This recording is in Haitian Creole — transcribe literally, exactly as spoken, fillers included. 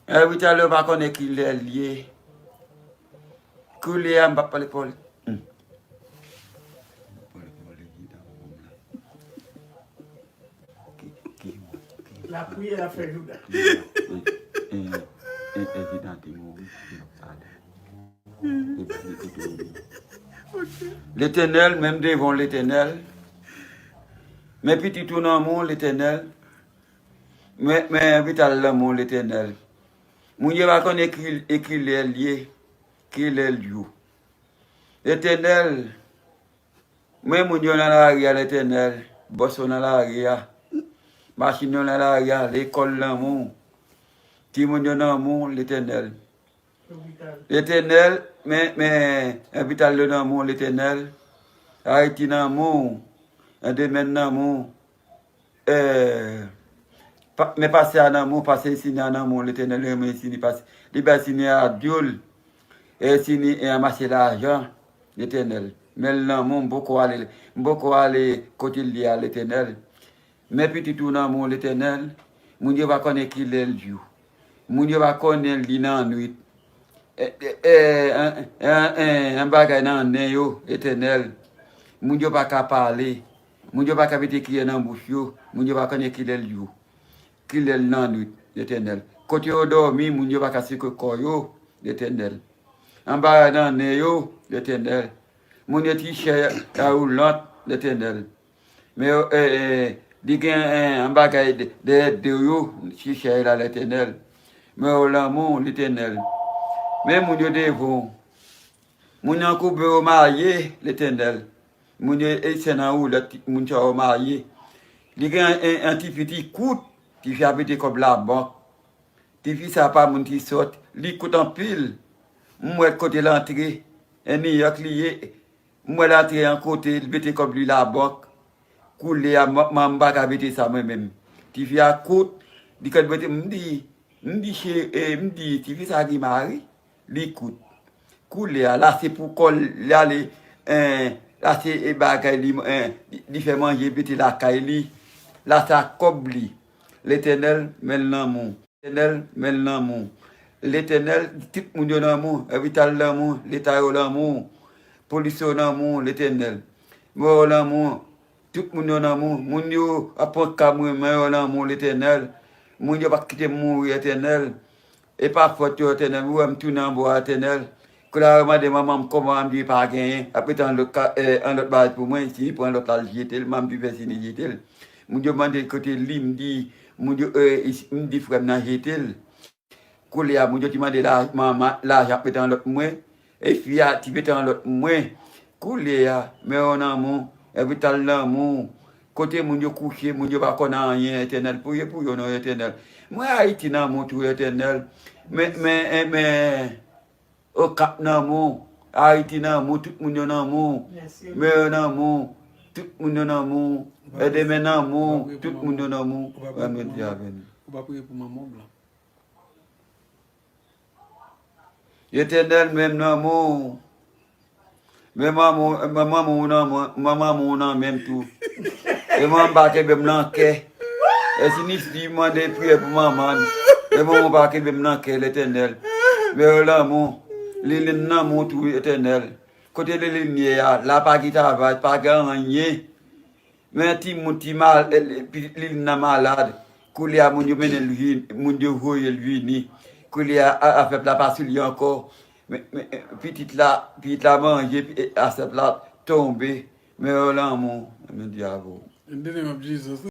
Every Talè, ou pa konnen kilè l ye. Koulye a, m p ap pale pòl. Hmm. Ki, ki, ki, Lapriyè a fè jouda. e, e, e, e, Jida te mouri, yo pa de. E pa de tout moun. Letènèl, men m devan w, Letènèl. Men pitit ou nan men w, Letènèl. Men, men vital nan men w, Letènèl. Moun yo pa konnen ki, e kilè l ye, kilè l yo. Letènèl, men moun yo nan lari a, Letènèl. Bòs yo nan lari a. Machin yo nan lari a, lekòl nan men w. Timoun yo nan men w, Letènèl. Letènèl, men, men, lopital yo nan men w, Letènèl. Ayiti nan men w. Endemèn nan men w. Eh, pa, men pastè a nan men w, pastè Esini a nan men w, Letènèl, renmen Esini, pastè. Li bay Esini a dyòl. E Esini, e ranmase lajan, Letènèl. Men l nan men w, m poko ale, m poko ale kote l ye a, Letènèl. Men pitit ou nan men w, Letènèl. Moun yo pa konnen kilè l jou. Moun yo pa konnen li nan nwit. E, e, e, an, an, an, an bagay nan nen yo, Letènèl. Moun yo pa ka pale. Moun yo pa ka mete kiyè nan bouch yo. Moun yo pa konnen kilè l jou. Kilè l nan nwit, Letènèl. Kote yo dòmi, moun yo pa ka seke kò yo, Letènèl. Anba nan nen yo, Letènèl. Moun yo ti chè a woulant, Letènèl. Men yo, e, e, li gen, e, yon bagay dèyè do yo, ti chè la, Letènèl. Men yo lanmou, Letènèl. Men moun yo devan w. Moun nan koube yo marye, Letènèl. Moun yo e sèn an woulèt, moun sa yo marye. Li gen yon, yon tifi ti kout, tifi a mete kòb labank. Tifi sa pa moun ki sòt, li kout anpil. M wè kote l antre, e Niyòk li ye. M wè l antre yon kote, li mete kòb li labank. Koulye a, m, m pa ka mete sa mwen menm. Tifi a kout, li kòt mete, m di, m di, che, e, m di, tifi sa gen mari, li kout. Koulye a, la se pou kò l, li ale, en, la se e bagay li, en, li, li fè manje, mete lakay li. La sa kòb li. Letènèl, men l nan men w. Letènèl, men l nan men w. Letènèl, tout moun yo nan men w. Lopital nan men w. Leta yo nan men w. Polis yo nan men w, Letènèl. Mò yo nan men w. Tout moun yo nan men w. Moun yo ap pran ka mwen, men yo nan men w, Letènèl. Moun yo pa kite m mouri, Etènèl. E pa fòt yo, Etènèl. Ou wè m tounen anba w, Etènèl. Koulye a yo mande manman m kòman, m di pa genyen. Ap mete yon lòt ka, e, yon lòt bagay pou mwen. Si li pran lòt la, l jete l. M di fè si li jete l. Moun yo mande kote li, m di, moun yo, e, m di frè m nan jete l. Koulye a, moun yo ti mande la, manman, lajan ap mete nan lòt mwen. E fi a ti mete nan lòt mwen. Koulye a, men yo nan men w, lopital nan men w. Kote moun yo kouche, moun yo pa konn anyen, Etènèl. Priye pou yo non, Etènèl. Mwen Ayiti nan men w tou, Etènèl. Men, men, men, Okap nan men w, Ayiti nan men w, tout moun yo nan men w. Men yo nan men w, tout moun yo nan men w. Edeme nan men w, tout moun yo nan men w. Mwen di avè nou. Ou pa priye pou manman w blan. Etènèl, men m nan men w. Men manman w nan men m tou. E mwen m pa kenbe m nan kè. E si Nifi mande priyè pou manman l. E manman w pa kenbe m nan kè, Letènèl. Men yo lanmou. Lilin nan men w tou, Etènèl. Kote Lilin ye a? La pa gen travay, pa gen anyen. Men timoun, ti mal, pitit Lilin nan malad. Koulye a moun yo mennen l vini, moun yo voye l vini. Koulye a, a, afè la pa sou li ankò. Men, men, pitit la, pitit la manje, pi, e, afè la tonbe. Men yo lanmou, men dyab ou. In the name of Jesus.